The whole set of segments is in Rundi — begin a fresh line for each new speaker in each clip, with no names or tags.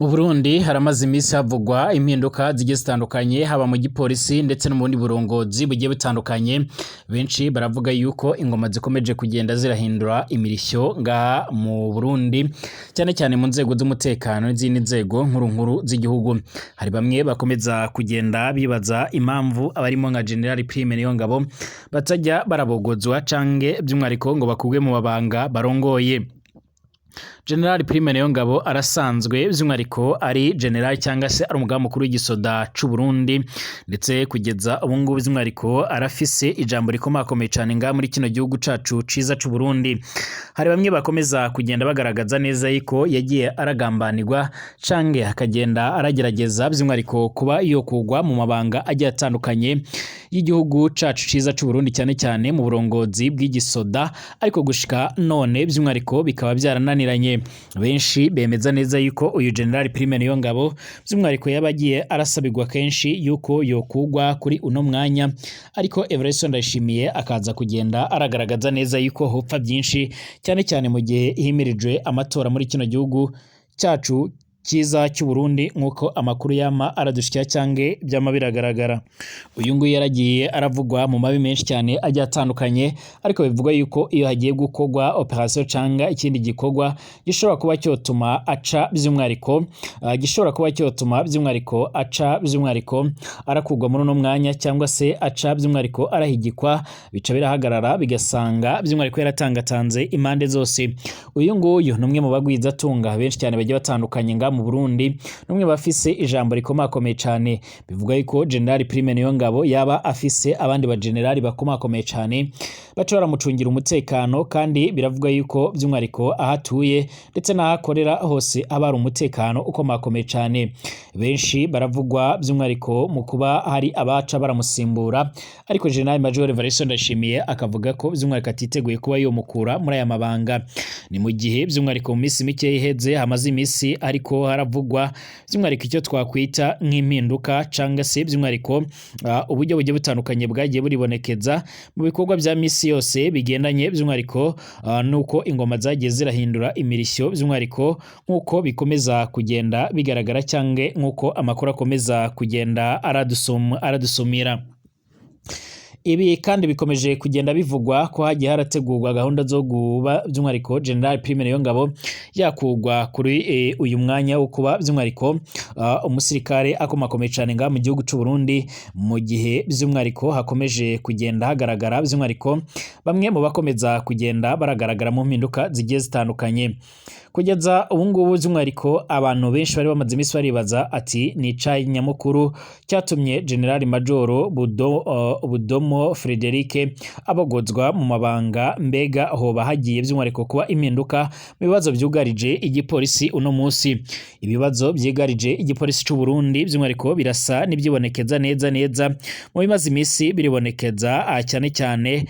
Mu Burundi haramaze iminsi havugwa impinduka zigiye zitandukanye, haba mu gipolisi ndetse no mu bundi burongozi bugiye butandukanye. Benshi baravuga yuko ingoma zikomeje kugenda zirahindura imirishyo ngaha mu Burundi, cyane cyane mu nzego z'umutekano n'izindi nzego nkuru nkuru z'igihugu. Hari bamwe bakomeza kugenda bibaza impamvu abarimo nka General Prime Niyongabo batajya barabogozwa canke by'umwihariko ngo bakugwe mu mabanga barongoye. General Prime Niyongabo arasanzwe by'umwihariko ari general cyangwa se ari umugaba mukuru w'igisoda c'u Burundi, ndetse kugeza ubu ngubu by'umwihariko arafise ijambo rikomakomeye cane ngaha muri kino gihugu cacu ciza c'u Burundi. Hari bamwe bakomeza kugenda bagaragaza neza yuko yagiye aragambanirwa canke akagenda aragerageza by'umwihariko kuba yokugwa mu mabanga agiye atandukanye y'igihugu cacu ciza c'u Burundi, cyane cyane mu burongozi bw'igisoda, ariko gushika none by'umwihariko bikaba byarananiranye. Benshi bemeza neza yuko uyu General Prime Niyongabo by'umwihariko yaba agiye arasabirwa kenshi yuko yokugwa kuri uno mwanya, ariko Evariste Ndayishimiye akaza kugenda aragaragaza neza yuko hopfa byinshi, cyane cyane mu gihe himirijwe amatora muri kino gihugu cyacu cyiza cy'u Burundi, nk'uko amakuru yama aradushikira cyange byama biragaragara. Uyu nguyu yaragiye aravugwa mu mabi menshi cyane agiye atandukanye, ariko bivugwa yuko iyo hagiye gukorwa operation canga ikindi gikorwa gishobora kuba cyotuma aca by'umwihariko gishobora kuba cyotuma by'umwihariko aca by'umwihariko arakugwa muri uno mwanya, cyangwa se aca by'umwihariko arahigikwa, bica birahagarara, bigasanga by'umwihariko yaratangatanze impande zose. Uyu nguyu ni umwe mu bagwizatunga benshi cyane bagiye batandukanye nga mu Burundi, n'umwe bafise ijambo rikomakomeye cyane. Bivuga yuko General Prime Niyongabo yaba afise abandi ba general bakomakomeye cyane baca baramucungira umutekano, kandi biravuga yuko by'umwihariko aho atuye ndetse n'aho akorera hose aba hari umutekano ukomakomeye cyane. Benshi baravugwa by'umwihariko mu kuba hari abaca baramusimbura, ariko General Major Evariste Ndayishimiye akavuga ko by'umwihariko atiteguye kuba yomukura muri aya mabanga. Ni mu gihe by'umwihariko mu minsi mike iheze hamaze iminsi ariko haravugwa by'umwihariko icyo twakwita nk'impinduka, cyangwa se by'umwihariko uburyo bugiye butandukanye bwagiye buribonekeza mu bikorwa bya misi yose bigendanye by'umwihariko nuko ingoma zagiye zirahindura imirishyo, by'umwihariko nk'uko bikomeza kugenda bigaragara cyangwa nk'uko amakuru akomeza kugenda aradusumira. Ibi kandi bikomeje kugenda bivugwa ko hagiye harategurwa gahunda zo guba by'umwihariko General Prime Niyongabo yakugwa kuri uyu mwanya wo kuba by'umwihariko umusirikare akomakomeye cyane ngaha mu gihugu c'u Burundi, mu gihe by'umwihariko hakomeje kugenda hagaragara by'umwihariko bamwe mu bakomeza kugenda baragaragara mu mpinduka zigiye zitandukanye. Kugeza ubu ngubu by'umwihariko abantu benshi bari bamaze iminsi baribaza ati: "Ni icayi nyamukuru cyatumye General Major Budomo Frederic abogozwa mu mabanga? Mbega hoba hagiye by'umwihariko kuba impinduka mu bibazo byugarije igipolisi uno munsi?" Ibibazo byigarije igipolisi c'u Burundi by'umwihariko birasa n'ibyibonekeza neza neza mu bimaze iminsi biribonekeza, cyane cyane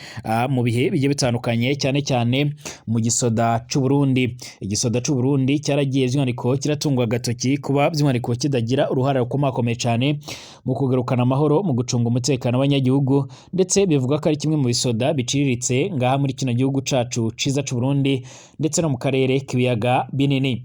mu bihe bigiye bitandukanye, cyane cyane mu gisoda c'u Burundi. Igisoda c'u Burundi cyaragiye by'umwihariko kiratungwa agatoki kuba by'umwihariko kidagira uruhare rukomakomeye cyane mu kugarukana amahoro, mu gucunga umutekano w'abanyagihugu, ndetse bivuga ko ari kimwe mu bisoda biciriritse ngaha muri kino gihugu cacu ciza c'u Burundi ndetse no mu karere k'ibiyaga binini.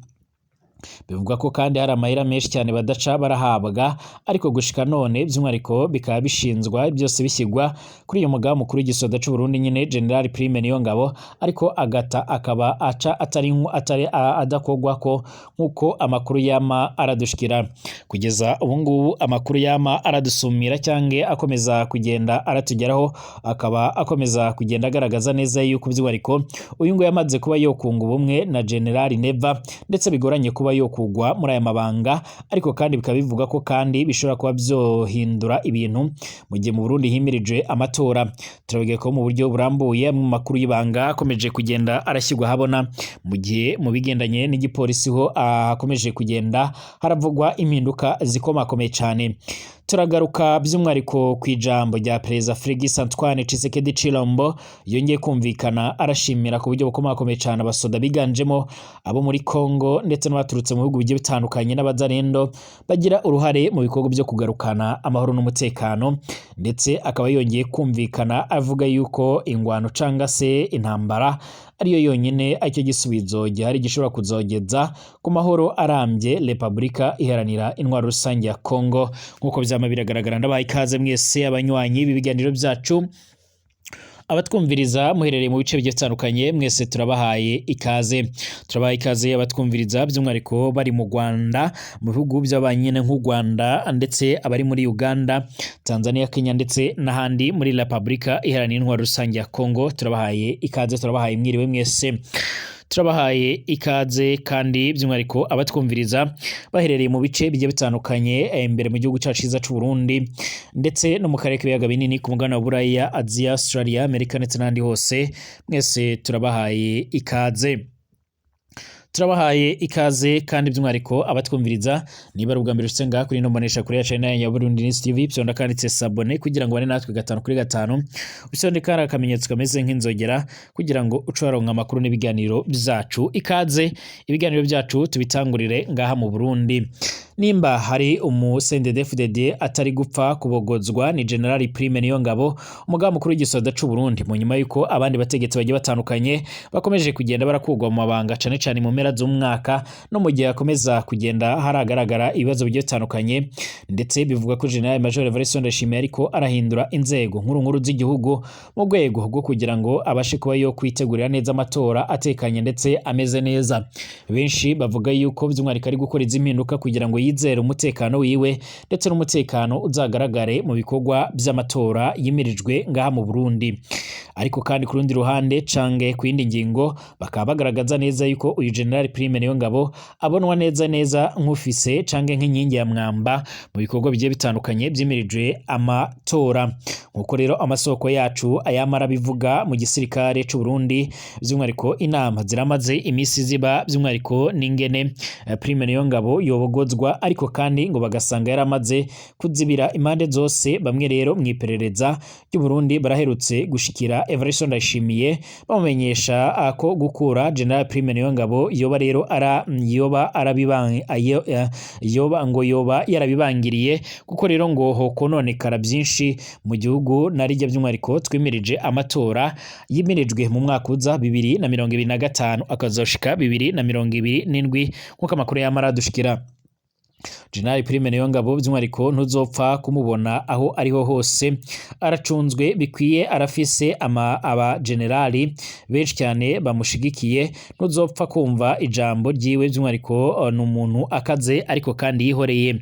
Bivugwa ko kandi hari amahera menshi cyane badaca barahabwa, ariko gushika none by'umwihariko bikaba bishinzwa byose bishyirwa kuri uyu mugaba mukuru w'igisoda c'u Burundi nyine, General Prime Niyongabo, ariko agata akaba aca atari adakogwa ko, nk'uko amakuru yama aradushikira. Kugeza ubu ngubu amakuru yama aradusumira cyangwa akomeza kugenda aratugeraho akaba akomeza kugenda agaragaza neza yuko by'umwihariko uyu nguyu yamaze kuba yokunga ubumwe na General Neva, ndetse bigoranye kuba yokugwa muri aya mabanga. Ariko kandi bikaba bivuga ko kandi bishobora kuba byohindura ibintu mu gihe mu Burundi himirije amatora. Turabigaye ko mu buryo burambuye mu makuru y'ibanga akomeje kugenda arashyirwa habona, mu gihe mu bigendanye n'igipolisi ho akomeje kugenda haravugwa impinduka zikomakomeye cyane. Turagaruka by'umwihariko ku ijambo rya Perezida Felix Antoine Tshisekedi Tshilombo yongeye kumvikana arashimira ku buryo bukomakomeye cyane abasoda biganjemo abo muri Congo ndetse n'abaturutse mu bihugu bigiye bitandukanye n'abazarendo bagira uruhare mu bikorwa byo kugarukana amahoro n'umutekano, ndetse akaba yongeye kumvikana avuga yuko ingwano canga se intambara ariyo yonyine aricyo gisubizo gihari gishobora kuzogeza ku mahoro arambye Repubulika Iharanira Intwaro Rusange ya Kongo. Nk'uko vyama biragaragara, ndabaha ikaze mwese abanywanyi b'ibiganiro byacu, abatwumviriza muherereye mu bice bigiye bitandukanye, mwese turabahaye ikaze. Turabahaye ikaze abatwumviriza by'umwihariko bari mu Rwanda, mu bihugu by'abanyene nk'u Rwanda, ndetse abari muri Uganda, Tanzania, Kenya ndetse n'ahandi muri Repubulika Iharanira Intwaro Rusange ya Kongo. Turabahaye ikaze, turabahaye mwiriwe mwese. Turabahaye ikaze kandi by'umwihariko abatwumviriza baherereye mu bice bigiye bitandukanye imbere mu gihugu cyacu cyiza cy'u Burundi, ndetse no mu karere k'ibiyaga binini, ku mugabane wa Buraya, Aziya, Australia, Amerika ndetse n'ahandi hose, mwese turabahaye ikaze. Turabahaye ikaze kandi by'umwihariko abatwumviriza, niba ari ubwa mbere ushitse ngaha kuri ino mbonesha kure yacu ya Burundi News TV, fyonda kanditse s'abonner kugira ngo bane natwe gatanu kuri gatanu, usonde kari akamenyetso kameze nk'inzogera kugira ngo uce waronka amakuru n'ibiganiro byacu. Ikaze, ibiganiro byacu tubitangurire ngaha mu Burundi. Nimba hari umu CNDD-FDD atari gupfa kubogozwa ni General Prime Niyongabo, umugaba mukuru w'igisoda c'u Burundi, mu nyuma yuko abandi bategetsi bagiye batandukanye bakomeje kugenda barakugwa mu mabanga, cane cane mu mpera z'umwaka no mu gihe hakomeza kugenda haragaragara ibibazo bigiye bitandukanye. Ndetse bivuga ko General Major Evariste Ndayishimiye ariko arahindura inzego nkuru nkuru z'igihugu mu rwego rwo kugira ngo abashe kuba yo kwitegurira neza amatora atekanye ndetse ameze neza. Benshi bavuga yuko by'umwihariko ari gukora izi mpinduka kugira ngo yizere umutekano wiwe ndetse n'umutekano uzagaragare mu bikorwa by'amatora yimirijwe ngaha mu Burundi. Ariko kandi ku rundi ruhande cange ku yindi ngingo, bakaba bagaragaza neza yuko uyu General Prime Niyongabo abonwa neza neza nk'ufise cange nk'inkingi ya mwamba mu bikorwa bigiye bitandukanye byimirijwe amatora. Nkuko rero amasoko yacu ayamara bivuga, mu gisirikare c'u Burundi by'umwihariko inama ziramaze imisi ziba, by'umwihariko n'ingene Prime Niyongabo yobogozwa, ariko kandi ngo bagasanga yaramaze kuzibira impande zose. Bamwe rero mu iperereza ry'u Burundi baraherutse gushikira Evariste Ndayishimiye bamumenyesha ko gukura General Prime Niyongabo yoba rero ara yoba arabibang ayo yoba ngo yoba yarabibangiriye, kuko rero ngo hokononekara byinshi mu gihugu narijya by'umwihariko twimirije amatora yimirijwe mu mwaka uza 2025 akazoshika 2027, nk'uko amakuru yamara dushikira. General Prime Niyongabo by'umwihariko ntuzopfa kumubona aho ariho hose, aracunzwe bikwiye, arafise ama aba generali benshi cyane bamushigikiye. Ntuzopfa kumva ijambo ryiwe, by'umwihariko ni umuntu akaze ariko kandi yihoreye.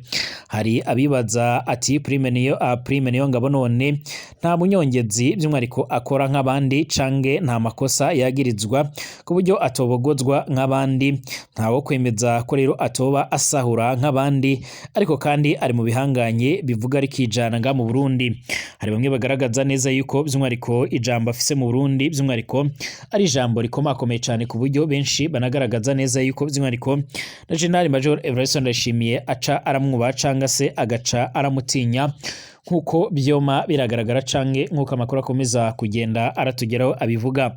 Hari abibaza ati Prime Niyongabo none nta munyongezi by'umwihariko akora nk'abandi, cange nta makosa yagirizwa ku buryo atobogozwa nk'abandi? Ntawo kwemeza ko rero atoba asahura nk'abandi, ariko kandi ari mu bihanganye bivuga rikijana nga mu Burundi. Hari bamwe bagaragaza neza yuko by'umwihariko ijambo afise mu Burundi by'umwihariko ari ijambo rikomakomeye cyane, ku buryo benshi banagaragaza neza yuko by'umwihariko na General Major Evariste Ndayishimiye aca aramwubaha canga se agaca aramutinya, nk'uko byoma biragaragara canke nk'uko amakuru akomeza kugenda aratugeraho abivuga.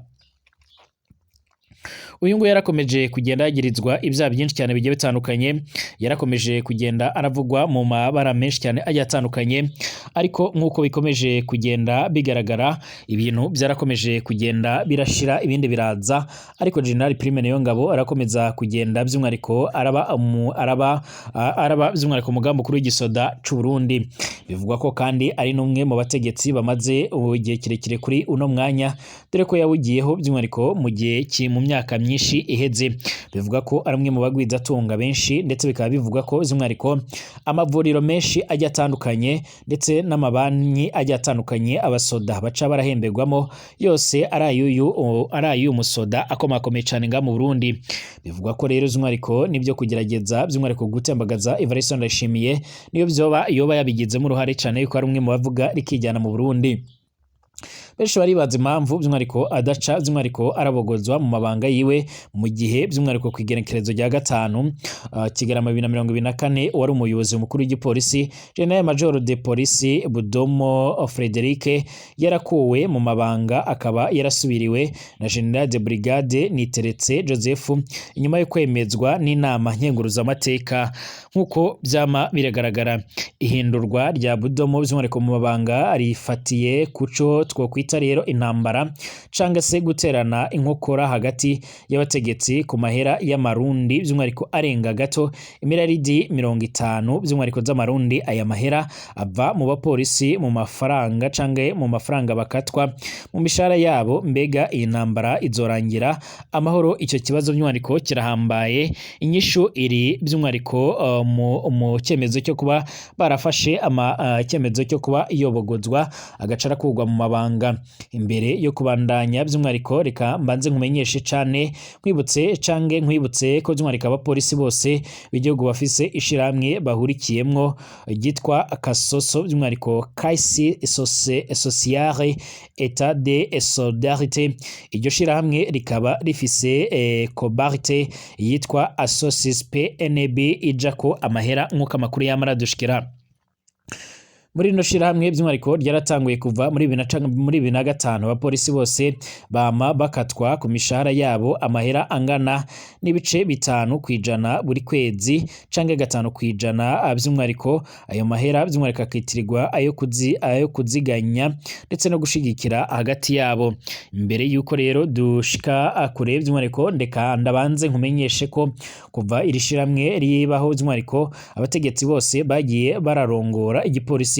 Uyu nguyu yarakomeje kugenda yagirizwa ibyaha byinshi cyane bigiye bitandukanye, yarakomeje kugenda aravugwa mu mabara menshi cyane agiye atandukanye, ariko nk'uko bikomeje kugenda bigaragara, ibintu byarakomeje kugenda birashira ibindi biraza, ariko General Prime Niyongabo arakomeza kugenda by'umwihariko araba by'umwihariko umugambi mukuru w'igisoda c'u Burundi. Bivugwa ko kandi ari n'umwe mu bategetsi bamaze igihe kirekire kuri uno mwanya, dore ko yawugiyeho by'umwihariko mu gihe mu myaka myinshi iheze. Bivuga ko ari umwe mu bagwizatunga benshi, ndetse bikaba bivugwa ko by'umwihariko amavuriro menshi agiye atandukanye ndetse n'amabanki agiye atandukanye abasoda baca barahemberwamo yose ari ay'uyu musoda akomakomeye cyane ngaha mu Burundi. Bivugwa ko rero by'umwihariko nibyo kugerageza by'umwihariko gutembagaza Evariste Ndayishimiye niyo byoba yoba yabigizemo uruhare cyane, yuko ari umwe mu bavuga rikijyana mu Burundi. Benshi baribaza impamvu by'umwihariko adaca by'umwihariko arabogozwa mu mabanga yiwe, mu gihe by'umwihariko ku igenekerezo rya 5 Kigarama 2024 wari umuyobozi mukuru w'igipolisi General Major de Police Budomo Frederic yarakuwe mu mabanga, akaba yarasubiriwe na General de Brigade Niteretse Joseph inyuma yo kwemezwa n'inama nkenguruzamateka. Nk'uko byama biragaragara, ihindurwa rya Budomo by'umwihariko mu mabanga rifatiye kuco twokwita bita rero intambara canke se guterana inkokora hagati y'abategetsi ku mahera y'amarundi, by'umwihariko arenga gato imiraridi 50 by'umwihariko z'amarundi. Aya mahera ava mu bapolisi mu mafaranga canke mu mafaranga bakatwa mu mishahara yabo. Mbega iyi ntambara izorangira amahoro? Icyo kibazo by'umwihariko kirahambaye. Inyishu iri by'umwihariko mu cyemezo cyo kuba barafashe icyemezo cyo kuba yobogozwa agaca arakurwa mu mabanga. Imbere yo kubandanya by'umwihariko, reka mbanze nkumenyeshe cane, nkwibutse cange nkwibutse ko by'umwihariko abapolisi bose b'igihugu bafise ishirahamwe bahurikiyemwo ryitwa Kasoso, by'umwihariko Caisse Sociale Etat de Solidarité. Iryo shirahamwe rikaba rifise cobarte yitwa Asocis PNB ijako amahera, nk'uko amakuru yamara dushikira. Muri rino shirahamwe by'umwihariko ryaratanguye kuva muri 2005. Abapolisi bose bama bakatwa ku mishahara yabo amahera angana n'ibice 5% buri kwezi canke 5%. By'umwihariko ayo mahera by'umwihariko akitirirwa ayo kuziganya ndetse no gushigikira hagati yabo. Imbere yuko rero dushika kure by'umwihariko, ndeka ndabanze nkumenyeshe ko kuva iri shirahamwe ribaho, by'umwihariko abategetsi bose bagiye bararongora igipolisi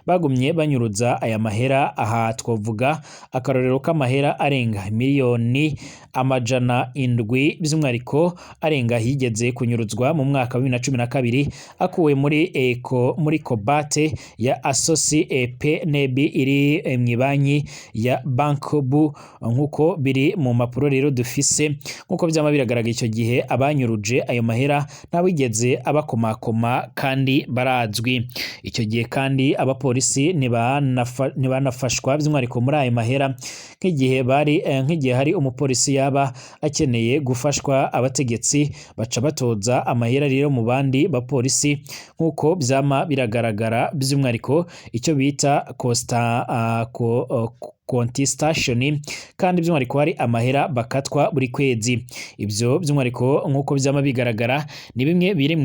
bagumye banyuruza aya mahera. Aha twavuga akarorero k'amahera arenga miliyoni 700 by'umwihariko arenga higeze kunyuruzwa mu mwaka wa 2012, akuwe muri eko muri kobate ya Asosi PNB iri mw'ibanki ya Bankobu, nkuko biri mu mpapuro rero dufise, nkuko byama biragaragara. Icyo gihe abanyuruje ayo mahera ntawigeze abakomakoma kandi barazwi. Icyo gihe kandi abapolisi ntibanafashwa by'umwihariko muri ayo mahera, nk'igihe hari umupolisi yaba akeneye gufashwa, abategetsi baca batoza amahera rero mu bandi bapolisi, nk'uko byama biragaragara, by'umwihariko icyo bita costa contestation, kandi by'umwihariko hari amahera bakatwa buri kwezi. Ibyo by'umwihariko, nk'uko byama bigaragara, ni bimwe biri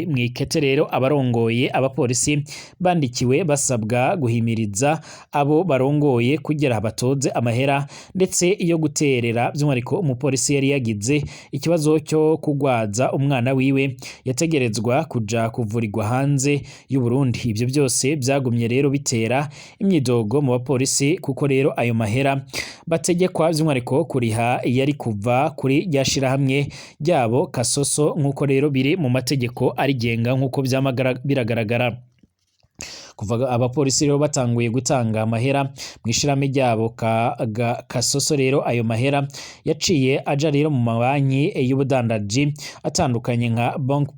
mw'ikete rero abarongoye abapolisi bandikiwe basabwa guhimiriza abo barongoye kugira batoze amahera ndetse iyo guterera. By'umwihariko umupolisi yari yagize ikibazo cyo kugwaza umwana wiwe, yategerezwa kuja kuvurirwa hanze y'u Burundi. Ibyo byose byagumye rero bitera imyidogo mu bapolisi, kuko rero ayo mahera bategekwa by'umwihariko kuriha yari kuva kuri rya shirahamwe ryabo Kasoso, nk'uko rero biri mu mategeko arigenga, nk'uko byama biragaragara. Kuva abapolisi rero batanguye gutanga amahera mu ishirahamwe ryabo Kasoso rero, ayo mahera yaciye aja rero mu mabanki y'ubudandaji atandukanye nka Bank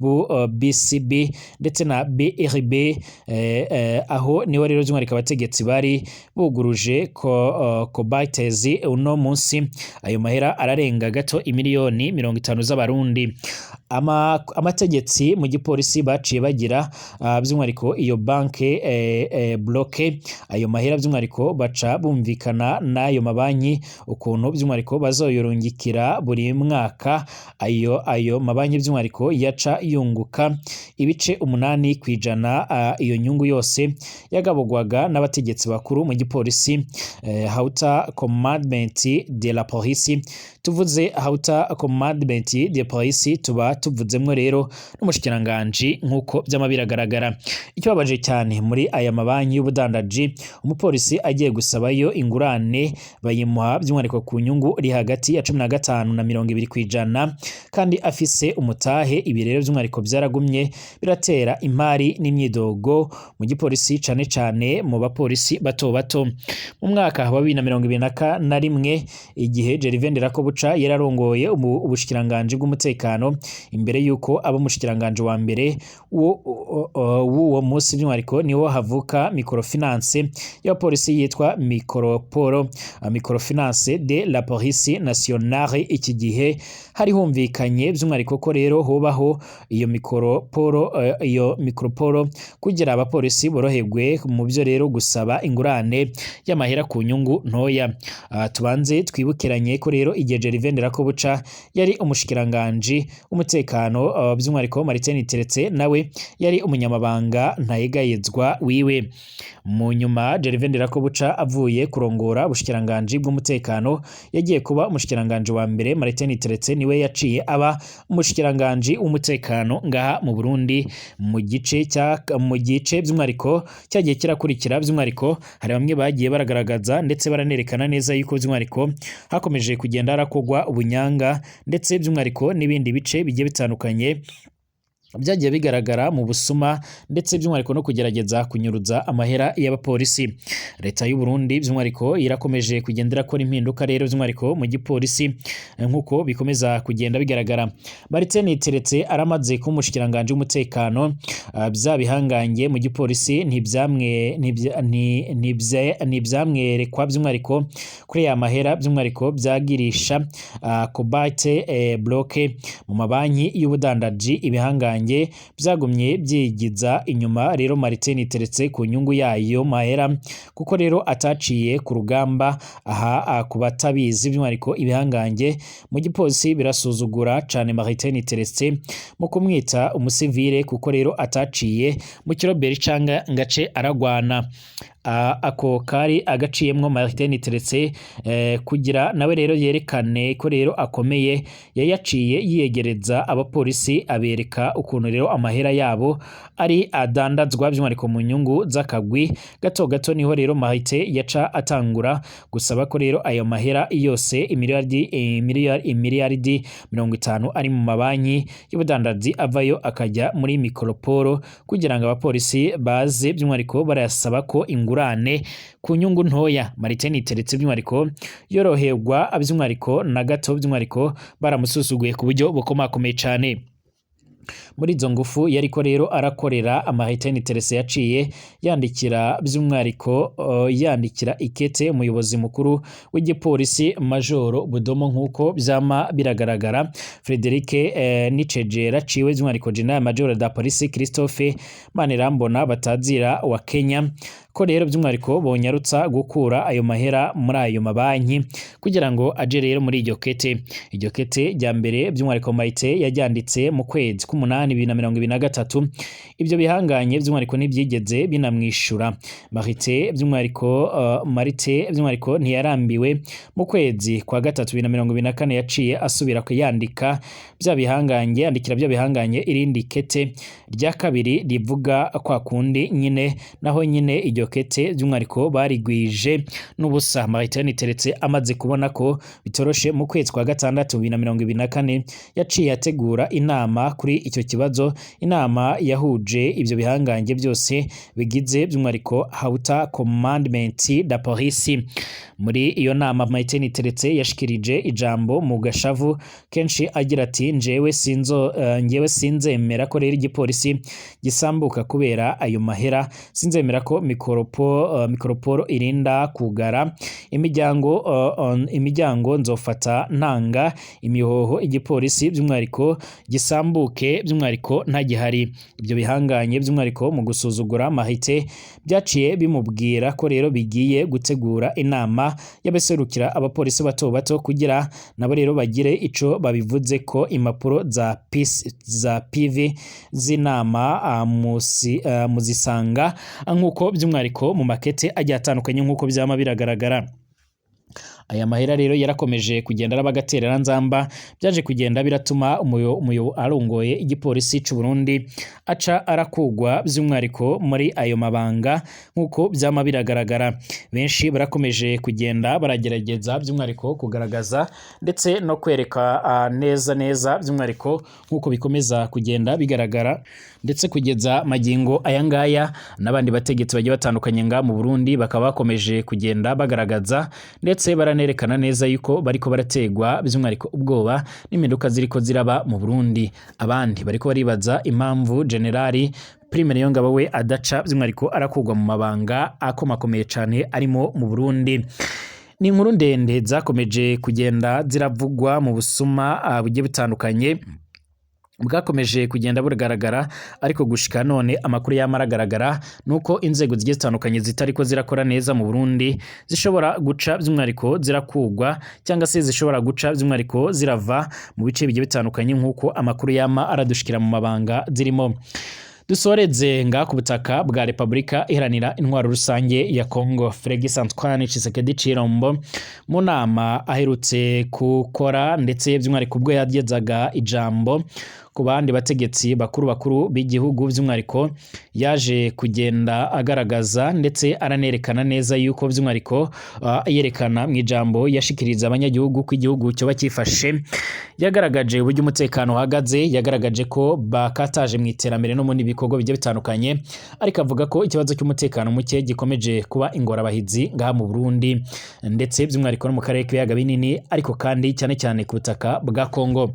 BCB ndetse na BRB. Aho niho rero by'umwihariko abategetsi bari buguruje ko Kobatezi. Uno munsi ayo mahera ararenga gato imiliyoni 50 z'abarundi. Amategetsi mu gipolisi baciye bagira by'umwihariko iyo banke bloquer ayo mahera, by'umwihariko baca bumvikana n'ayo mabanki ukuntu by'umwihariko bazoyorungikira buri mwaka. Ayo mabanki by'umwihariko yaca yunguka ibice 8%. Iyo nyungu yose yagabugwaga n'abategetsi bakuru mu gipolisi, Haut Commandement de la Police. Tuvuze Haut Commandement de Police, tuba tuvuzemwo rero n'umushikiranganji, nk'uko byama biragaragara. Ikibabaje cyane, muri aya mabanki y'ubudandaji umupolisi agiye gusabayo ingurane bayimuha by'umwihariko ku nyungu iri hagati ya 15 na 20%, kandi afise umutahe. Ibi rero by'umwihariko byaragumye biratera imari n'imyidogo mu gipolisi, cane cane mu bapolisi bato bato. Mu mwaka wa 2021, igihe Gervais Nderakobuca yararongoye ubushikiranganji bw'umutekano, imbere yuko aba umushikiranganji wa mbere w'uwo munsi, by'umwihariko niwo havuka microfinance y'abapolisi yitwa Micropolo, Microfinance de la Police Nationale. Iki gihe hari humvikanye by'umwihariko ko rero hubaho iyo micropolo, iyo micropolo kugira abapolisi boroherwe mu byo rero gusaba ingurane y'amahera ku nyungu ntoya. Tubanze twibukiranye ko rero igihe Gervais Nderakobuca yari umushikiranganji w'umutekano, by'umwihariko Martin Teretse nawe yari umunyamabanga ntayegayezwa. wiwe. Mu nyuma Gervais Ndirakobuca avuye kurongora ubushikiranganji bw'umutekano yagiye kuba umushikiranganji wa mbere. Martin Niteretse niwe yaciye aba umushikiranganji w'umutekano ngaha mu Burundi. Mu gice by'umwihariko cyagiye kirakurikira, by'umwihariko hari bamwe bagiye baragaragaza ndetse baranerekana neza yuko by'umwihariko hakomeje kugenda harakogwa ubunyanga, ndetse by'umwihariko n'ibindi bice bigiye bitandukanye byagiye bigaragara mu busuma, ndetse by'umwihariko no kugerageza kunyuruza amahera y'abapolisi. Leta y'u Burundi by'umwihariko irakomeje kugenda irakora impinduka rero by'umwihariko mu gipolisi, nk'uko bikomeza kugenda bigaragara. Martin Niteretse aramaze kuba umushikiranganji w'umutekano, bya bihangange mu gipolisi ntibyamwerekwa by'umwihariko kuri ya mahera by'umwihariko byagirisha cobalt bloke mu mabanki y'ubudandaji. Ibihangange byagumye byigiza inyuma rero Martin Niteretse ku nyungu yayo mahera, kuko rero ataciye ku rugamba. Aha ku batabizi, by'umwihariko ibihangange mu gipolisi birasuzugura cane Martin Niteretse mu kumwita umusivile, kuko rero ataciye mu kiroberi canga ngace aragwana. Ako kari agaciyemwo Martin Niteretse, kugira nawe rero yerekane ko rero akomeye, yayaciye yiyegereza abapolisi abereka ukuntu rero amahera yabo ari adandazwa by'umwihariko mu nyungu z'akagwi gato gato. Niho rero Martin yaca atangura gusaba ko rero ayo mahera yose imiliyaridi 50 ari mu mabanki y'ubudandazi avayo akajya muri Microporo, kugira ngo abapolisi baze by'umwihariko barayasaba ko ingurane ku nyungu ntoya. Martin Niteretse by'umwihariko yoroherwa by'umwihariko na gato, by'umwihariko baramusuzuguye ku buryo bukomakomeye cane. Muri izo ngufu yariko rero arakorera, Martin Niteretse yaciye yandikira by'umwihariko yandikira ikete umuyobozi mukuru w'igipolisi Majoro Budomo, nk'uko vyama biragaragara, Frederic Nicegera ciwe by'umwihariko General Major da Police Christophe Manirambona batazira wa Kenya, ko rero by'umwihariko bonyarutsa gukura ayo mahera muri ayo mabanki kugira ngo aje rero muri iryo kete. Iryo kete rya mbere by'umwihariko Martin yaryanditse mu kwezi k'umunani 2023. Ibyo bihanganye by'umwihariko ntibyigeze binamwishura. Martin by'umwihariko ntiyarambiwe. Mu kwezi kwa gatatu 2024 yaciye asubira kuyandika bya bihangange, yandikira bya bihanganye irindi kete rya kabiri rivuga kwa kundi nyine, naho nyine iryo kete by'umwihariko barigwije n'ubusa. Martin Niteretse amaze kubona ko bitoroshe, mu kwezi kwa gatandatu 2024 yaciye ategura inama kuri icyo kibazo, inama yahuje ibyo bihangange byose bigize by'umwihariko Haut Commandement da Police. Muri iyo nama Martin Niteretse yashikirije ijambo mu gashavu kenshi agira ati: Njewe sinzo njewe sinzemera ko rero igipolisi gisambuka kubera ayo mahera, sinzemera ko Microporo irinda kugara imiryango, nzofata ntanga imihoho igipolisi by'umwihariko gisambuke by'umwihariko ntagihari. Ibyo bihanganye by'umwihariko mu gusuzugura Martin byaciye bimubwira ko rero bigiye gutegura inama y'abaserukira abapolisi bato bato kugira nabo rero bagire ico babivuze ko. Impapuro za PV z'inama muzisanga nk'uko by'umwihariko mu makete agiye atandukanye, nk'uko byama biragaragara. Aya mahera rero yarakomeje kugenda arabagaterera nzamba, byaje kugenda biratuma umuyo arongoye igipolisi c'u Burundi aca arakugwa by'umwihariko muri ayo mabanga, nk'uko byama biragaragara. Benshi barakomeje kugenda baragerageza by'umwihariko kugaragaza ndetse no kwereka neza neza by'umwihariko nk'uko bikomeza kugenda bigaragara, ndetse kugeza magingo aya ngaya n'abandi bategetsi bagiye batandukanye nga mu Burundi bakaba bakomeje kugenda bagaragaza ndetse baranerekana neza yuko bariko barategwa by'umwihariko ubwoba n'impinduka ziriko ziraba mu Burundi. Abandi bariko baribaza impamvu Generali Prime Niyongabo we adaca by'umwihariko arakugwa mu mabanga akomakomeye cane arimo mu Burundi. Ni inkuru ndende zakomeje kugenda ziravugwa mu busuma bugiye butandukanye bwakomeje kugenda bugaragara, ariko gushika none amakuru yamaragaragara nuko inzego zigiye zitandukanye zitariko zirakora neza mu Burundi zishobora guca by'umwihariko zirakugwa, cyangwa se zishobora guca by'umwihariko zirava mu bice bigiye bitandukanye, nkuko amakuru yama aradushikira mu mabanga zirimo. Dusoreze nga ku butaka bwa Repubulika Iharanira Intwaro Rusange ya Congo. Felix Antoine Tshisekedi Tshilombo mu nama aherutse gukora, ndetse by'umwihariko ubwo yagezaga ijambo ku bandi bategetsi bakuru bakuru b'igihugu, by'umwihariko yaje kugenda agaragaza ndetse aranerekana neza yuko by'umwihariko yerekana mu ijambo yashikiriza abanyagihugu ko igihugu cyoba cyifashe. Yagaragaje uburyo umutekano uhagaze, yagaragaje ko bakataje mu iterambere no mu bindi bikorwa bigiye bitandukanye, ariko avuga ko ikibazo cy'umutekano muke gikomeje kuba ingorabahizi ngaha mu Burundi, ndetse by'umwihariko no mu karere k'ibiyaga binini, ariko kandi cyane cyane ku butaka bwa Congo.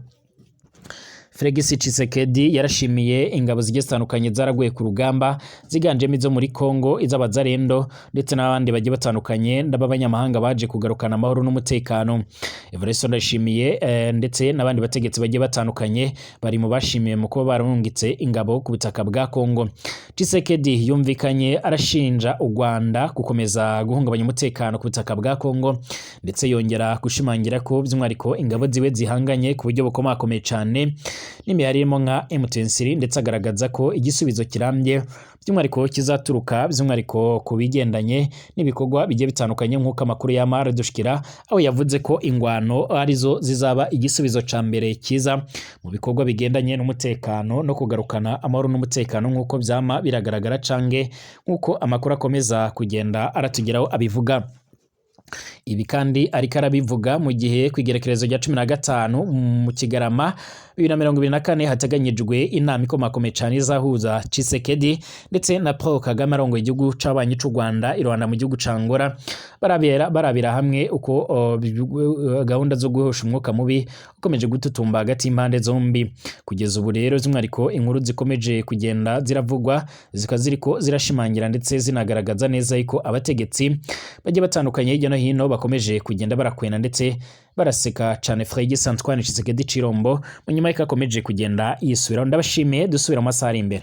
Felix Tshisekedi yarashimiye ingabo zigiye zitandukanye zaraguye ku rugamba, ziganjemo izo muri Congo, iz'abazarendo ndetse n'abandi bagiye batandukanye n'abanyamahanga baje kugarukana amahoro n'umutekano. Evariste Ndayishimiye ndetse n'abandi bategetsi bagiye batandukanye bari mu bashimiye mu kuba barungitse ingabo ku butaka bwa Congo. Tshisekedi yumvikanye arashinja u Rwanda gukomeza guhungabanya umutekano ku butaka bwa Congo, ndetse yongera gushimangira ko by'umwihariko ingabo ziwe zihanganye ku buryo bukomakomeye cyane n'imihari irimo nka M23, ndetse agaragaza ko igisubizo kirambye by'umwihariko kizaturuka by'umwihariko ku bigendanye n'ibikorwa bigiye bitandukanye, nk'uko amakuru y'amara dushikira, aho yavuze ko ingwano arizo zizaba igisubizo ca mbere cyiza mu bikorwa bigendanye n'umutekano no kugarukana amahoro n'umutekano, nk'uko byama biragaragara cange nk'uko amakuru akomeza kugenda aratugeraho abivuga. Ibi kandi ariko arabivuga mu gihe ku igerekerezo rya 15 mu Kigarama 2024 hateganyijwe inama ikomakomeye cyane izahuza Tshisekedi ndetse na Paul Kagame arongoye igihugu c'abanyi c'u Rwanda i Rwanda mu gihugu ca Angola, barabira hamwe uko gahunda zo guhosha umwuka mubi ukomeje gututumba hagati y'impande zombi. Kugeza ubu rero by'umwihariko inkuru zikomeje kugenda ziravugwa zikaba ziriko zirashimangira ndetse zinagaragaza neza yuko abategetsi bagiye batandukanye hirya no hino bakomeje kugenda barakwena ndetse baraseka cyane Felix Antoine Tshisekedi Tshilombo mu nyuma y'uko akomeje kugenda yisubiraho. Ndabashimiye, dusubira mu masaha ari imbere.